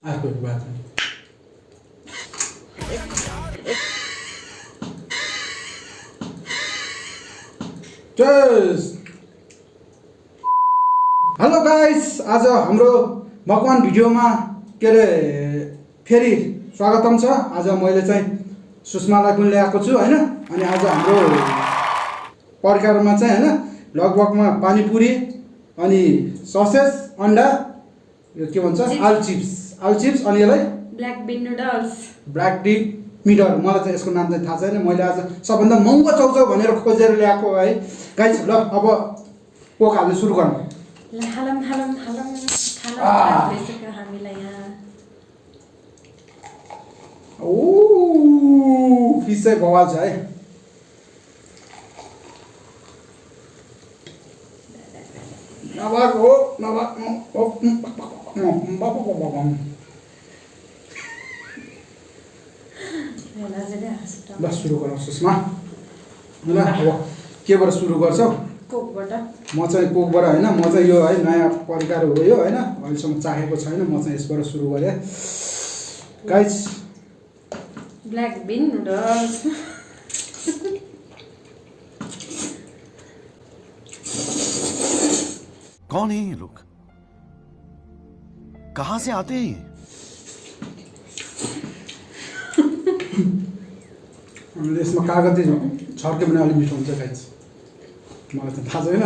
अर्को बात hello guys, आज हाम्रो भगवान भिडियोमा के अरे फेरि स्वागतम छ। आज मैले चाहिँ सुषमालाई पनि ल्याएको छु हैन। अनि आज हाम्रो परिकारमा चाहिँ हैन लगभगमा पानीपुरी अनि ससेज अन्डा यो के भन्छ आलु चिप्स अनि यसलाई ब्ल्याक बिन नुडल्स मिटर। मलाई चाहिँ यसको नाम चाहिँ थाहा छैन। मैले आज सबभन्दा महँगो चाउचाउ भनेर खोजेर ल्याएको है गाइस। ल अब कोक हाल्न सुरु गरौँ। हलम हलम हलम खाना भइसक्यो हामीलाई यहाँ। ओ फिस चाहिँ बवाल छ है। नभाग हो ल सुरु गरौँ सुषमा। ल अब केबाट सुरु गर्छौ? कोकबाट। म चाहिँ कोकबाट हैन, म चाहिँ यो है नयाँ परिकार हो यो हैन, अहिलेसम्म चाखेको छैन। म चाहिँ यसबाट सुरु गरेँ गाइस। ब्ल्याक बिन नुडल्स कौन है ये लोग? कहां से आते हैं ये? यसमा कागती छर्के भने अलिक मिठो हुन्छ गाइस। मलाई त थाहा छैन।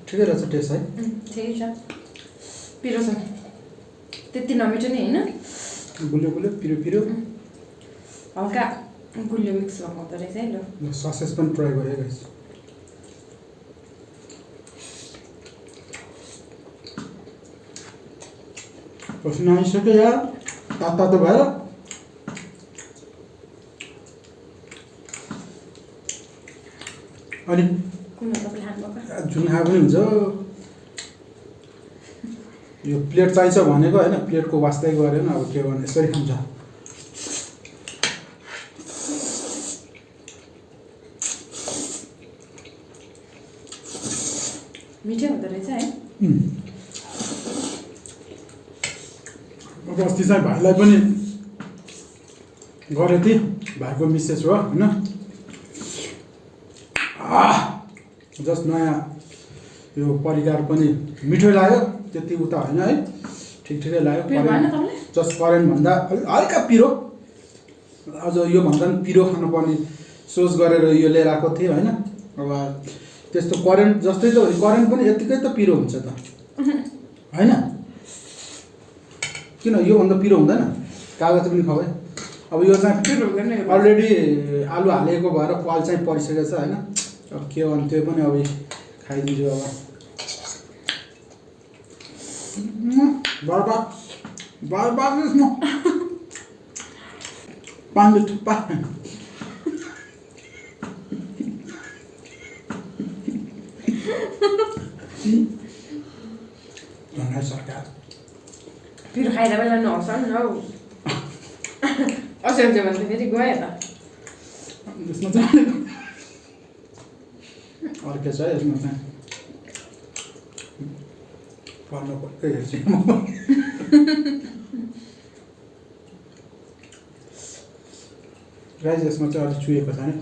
ठिकै रहेछ टेस्ट है। ठिकै छ। पिरो छ त्यति नमिठो नि हैन। गुलियो गुलियो पिरो पिरो हल्का गुलियो मिक्स लगाउँदो रहेछ है। ल ससेज पनि ट्राई गरेँ गाइस। पसिना आइसक्यो यार, तातो भएर। अनि कुन तपाईले खानुभएको? जुन खाए पनि हुन्छ। यो प्लेट चाहिन्छ भनेको होइन, प्लेटको वास्तै गरेन। अब के गर्ने, यसरी खान्छ। मिठो हुँदो रहेछ है। अब अस्ति चाहिँ भाइलाई पनि गरेको थिएँ, भाइको मिसेस हो होइन। जस्ट नयाँ यो परिकार पनि मिठो लाग्यो, त्यति उता होइन है, ठिकै लाग्यो। जस्ट करेन्ट भन्दा हल्का पिरो, अझ योभन्दा पनि पिरो खानुपर्ने सोच गरेर यो लिएर आएको थिएँ होइन। अब त्यस्तो करेन्ट जस्तै त करेन्ट पनि यत्तिकै त पिरो हुन्छ त होइन। किन योभन्दा पिरो हुँदैन? कागज पनि खबै। अब यो चाहिँ अलरेडी आलु हालेको भएर पाल चाहिँ परिसकेको छ होइन। अब के भन्नु, त्यो पनि अब खाइदिन्छु। अब बर्बाद पानी थुप्पा। सरकार पिरो खाएर बेला नहर्छ नि हौ। असहज भने फेरि गयो त। यसमा चाहिँ अर्कै छ यसमा चाहिँ पढ्नु पक्कै हेर्छु म। गाइस यसमा चाहिँ अलिक चुहेको छ नि।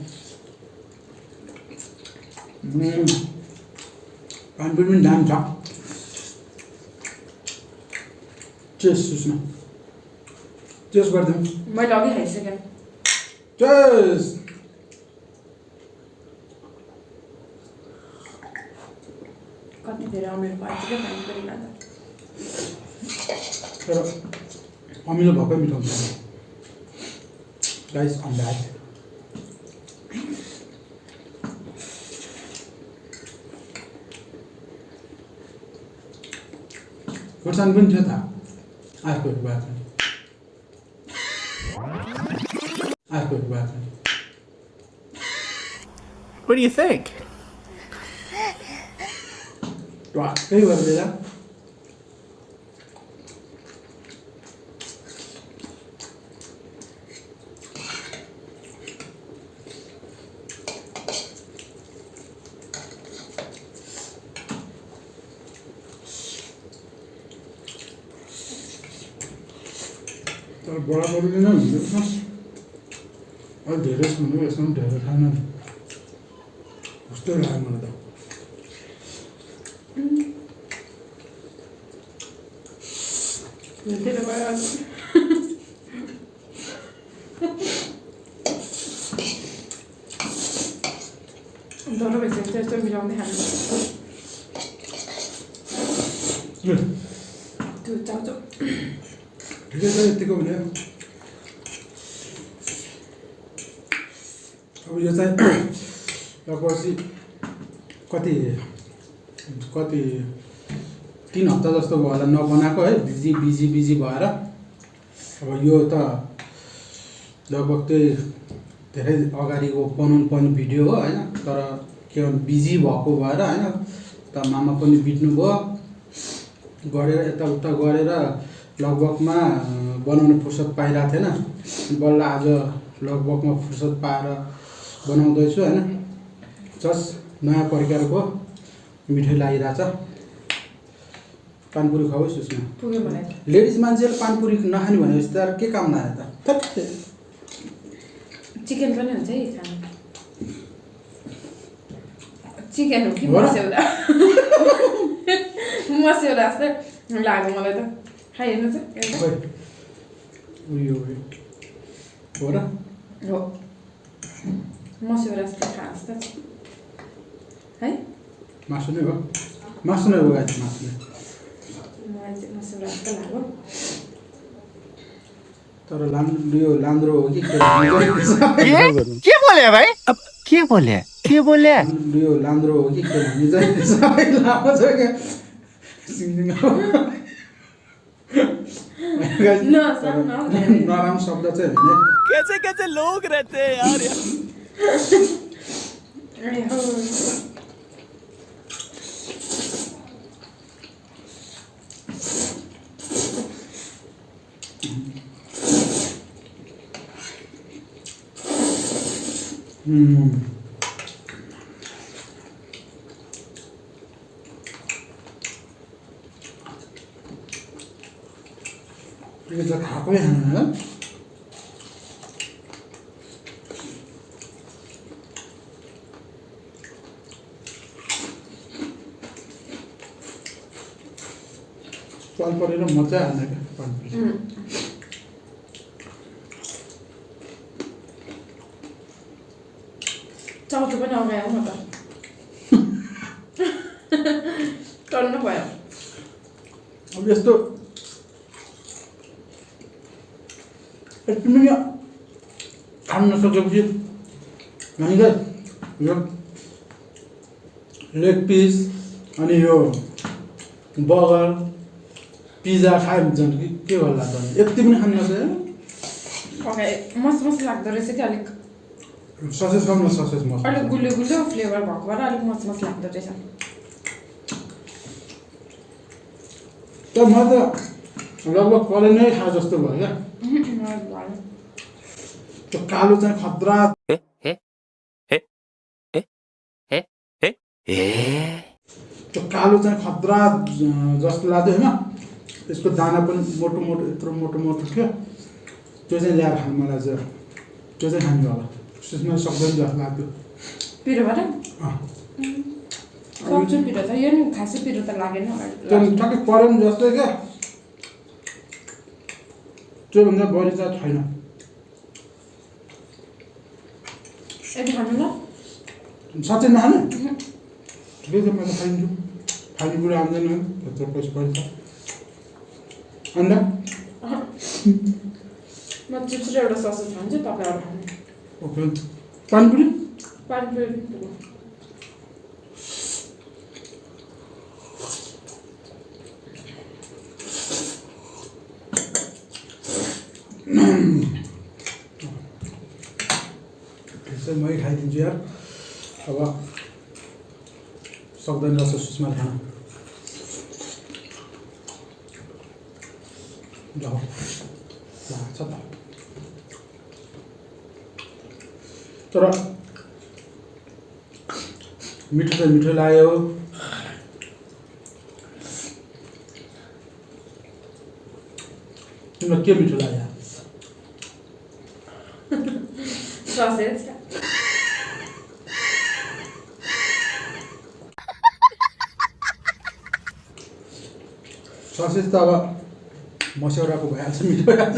पानीपुरी पनि दाम छ। चेस सुषमा, चेस गरिदिउँ। मैले अघि खाइसकेँ। चेस। कति धेरै अमिलो भएछ क्या पानीपुरीमा त। तर अमिलो भएकै मिठो हुन्छ गाइस। अन्डा खोर्सानी पनि थियो त। अर्को बात What do you think? वाक्कै गर्दैन। तर बराबरले नै हुन्छ अलि धेरै छ भने यसमा धेरै खान कस्तो लाग्यो मलाई त त्यसले भयो डर भइसकेको छ यस्तो मिलाउँदै खानु त्यो चाउचाउ ठिकै छ यतिको भने अब यो चाहिँ पछि कति 3 हप्ता जस्तो भयो होला नबनाएको है बिजी भएर अब यो त लगभग त्यही धेरै अगाडिको बनाउनु पर्ने भिडियो हो होइन तर के भन्नु बिजी भएको भएर होइन त मामा पनि बित्नु भयो गरेर यताउता गरेर लगभगमा बनाउने फुर्सद पाइरहेको थिएन बल्ल आज लगभगमा फुर्सद पाएर बनाउँदैछु होइन जस्ट नयाँ प्रकारको मिठाई लागिरहेछ पानपुरी खुवाउ सुस्मा पुग्यो भने लेडिज मान्छेले पानपुरी नखाने भनेपछि त के काम लाग्यो त चिकन पनि हुन्छ है खानु चिकन हो कि मस्यौरा मस्यौरा जस्तै लाग्यो मलाई त खाइहेर्नु चाहिँ उयो हो र हो मस्यौरा जस्तै खास त है मासु नै हो मासु नै हो गाइस मासु नै मलाई चाहिँ मस्यौरा जस्तो लाग्यो तर यो लान्द्रो हो कि के बोले भाइ अब के बोले यो लान्द्रो हो कि के भन्ने चाहिँ सबै लामो छ क्या सिङ्गिङ नराम्रो शब्द चाहिँ होइन कैसे लोग रहते हैं यार यो त खाएकै होइन स्वाद परेर मजा आएन क्या पानी चाउचाउ पनि अगायो म त टन्न भयो अब यस्तो यति खान नसकेपछि हामीले यो लेग पिस अनि यो बर्गर पिज्जा खायो भने चाहिँ के गर्ला त यति पनि खानु नसक्यो अगाए मस लाग्दो रहेछ कि अलिक ससेज खाउँ न ससेज मस अलिक गुलियो फ्लेभर भएको भएर अलिक मस लाग्दो रहेछ त म त लगभग कले नै खा जस्तो भयो क्या त्यो कालो चाहिँ खतरा त्यो कालो चाहिँ खतरा जस्तो लाग्यो होइन त्यसको दाना पनि मोटो यत्रो मोटो थियो त्यो चाहिँ ल्याएर खानु मलाई चाहिँ त्यो चाहिँ खानु होला त्यसमा सक्दैन जस्तो लाग्यो पिरोबाट सक्छु पिरो त यो नि खासै पिरो त लागेन त्यो ठ्याक्कै परेन जस्तै क्या त्योभन्दा बढी चाहिँ छैन यदि खानु ल साँच्चै नखाने ठिकै छ मैले खाइदिन्छु खाने कुरा आउँदैन त्यत्रो पैसा पर्छ अन्त म चिप्स र एउटा ससेज खान्छु तपाईँ अरू खानु ओके पानीपुरी त्यसै मै खाइदिन्छु यार अब सक्दैन रहेछ सुषमा खान जाऊ लाग्छ त तर मिठो त मिठो लाग्यो तिमीलाई के मिठो लाग्यो ससेज ससेज त अब मस्यौराको भइहाल्छ मिठो भइहाल्छ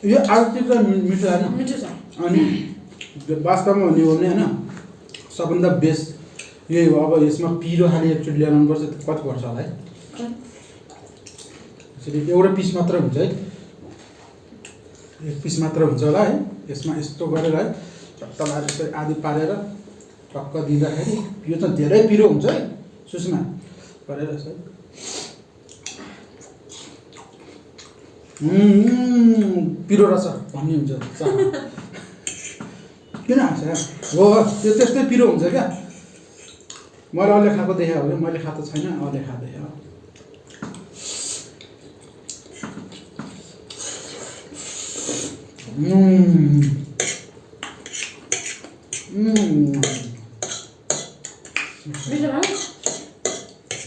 यो आलु चाहिँ मिठो होइन मिठो छ अनि वास्तवमा हुने हो भने होइन सबभन्दा बेस्ट यही हो अब यसमा पिरो खालि एकचोटि ल्याउनु पर्छ कति पर्छ होला है यसरी एउटा पिस मात्र हुन्छ है एक पिस मात्र हुन्छ होला है यसमा यस्तो गरेर है चट्ट लाएर यसरी आधी पारेर टक्क दिँदाखेरि यो त धेरै पिरो हुन्छ है सुषमा गरेर यसरी पिरो रहेछ भन्ने हुन्छ किन हाँस्छ हो त्यो त्यस्तै पिरो हुन्छ क्या मैले अहिले खाएको देखेँ हो मैले खाएको छैन अहिले खाएको देखेँ हो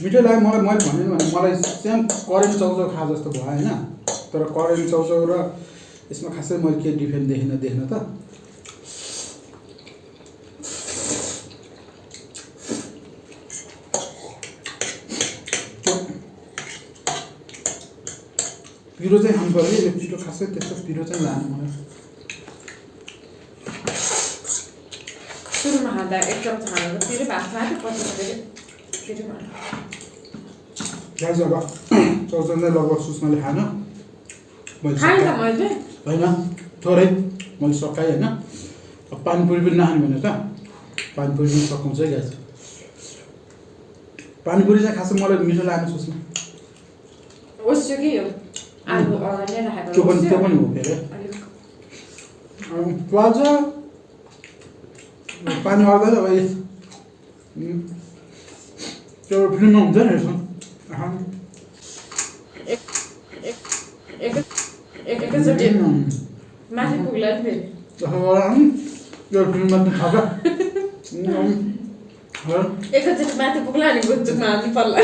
मिठो लाग्यो मलाई मैले भने मलाई सेम करेन्ट चाउचाउ खा जस्तो भयो होइन तर करेन्ट चाउचाउ र यसमा खासै मैले के डिफ्रेन्ट देख्न त पिरो चाहिँ खानु पऱ्यो यो पिरो खासै त्यस्तो पिरो चाहिँ लानु मलाई सुरुमा खाँदा एक चम्चा खानु पिरो भएको थियो पछि पिरो गाइस अब चाउचाउ नै लगभग सुषमाले खान खाएँ त मैले होइन थोरै मैले सकाएँ होइन अब पानीपुरी पनि नखाने भने त पानीपुरी पनि सकाउँछ है गाइस पानीपुरी चाहिँ खासै मलाई मिठो लाग्ने सुषमा ओस्यो कि यो आलु अगाडि राखेको त्यो पनि हो के अरे प्लाजा पानी आउँदैन अब त्यो फिल्ममा हुन्छ नि यसमा एकैचोटि माथि पुग्ला नि फेरि त्यो फिल्ममा पनि खान्छ एकैचोटि माथि पुग्ला नि गुच्चुकमा हाल्नु पर्ला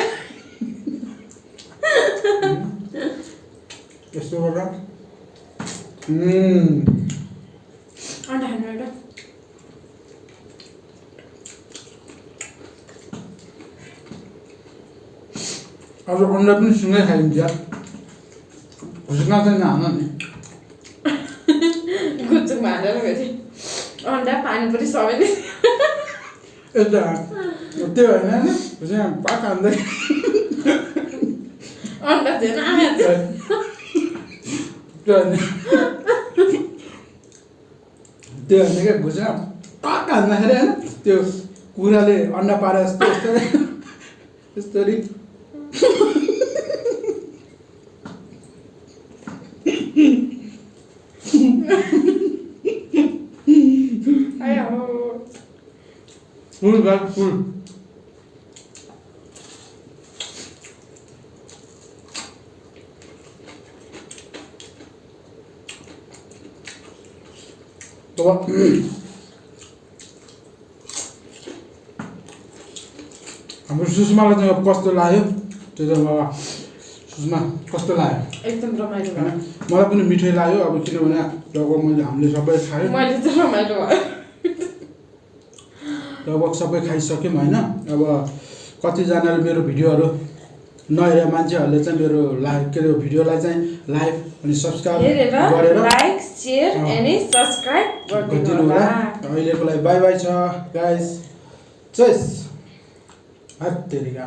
यस्तो गरेर अन्डा खानु एउटा आज अन्डा पनि सँगै खाइन्छ भुसुका चाहिँ नहाल्नु नि गुच्चुकमा हालेर फेरि अन्डा पानीपुरी सबै नै यता त्यो होइन भुसुका पाक हान्दै अन्डा थिएन आँखा थियो त्यो होइन क्या भुसुका पाक हान्दाखेरि होइन त्यो कुराले अन्डा पारे जस्तो यस्तरी फुल गाइस फुल तो हाम्रो सुषमालाई चाहिँ अब कस्तो लाग्यो त्यो चाहिँ अब सुषमा कस्तो लाग्यो एकदम रमाइलो भयो होइन मलाई पनि मिठै लाग्यो अब किनभने लगभग हामीले सबै खायौँ मैले चाहिँ रमाइलो भयो लगभग सबै खाइसक्यौँ होइन अब कतिजनाले मेरो भिडियोहरू नहेरेर मान्छेहरूले चाहिँ मेरो के अरे भिडियोलाई चाहिँ लाइक अनि सब्सक्राइब गरेर लाइक शेयर अनि सब्सक्राइब गरिदिनु होला अहिलेको लागि बाई बाई छ गाइस चेस हत्तेरिका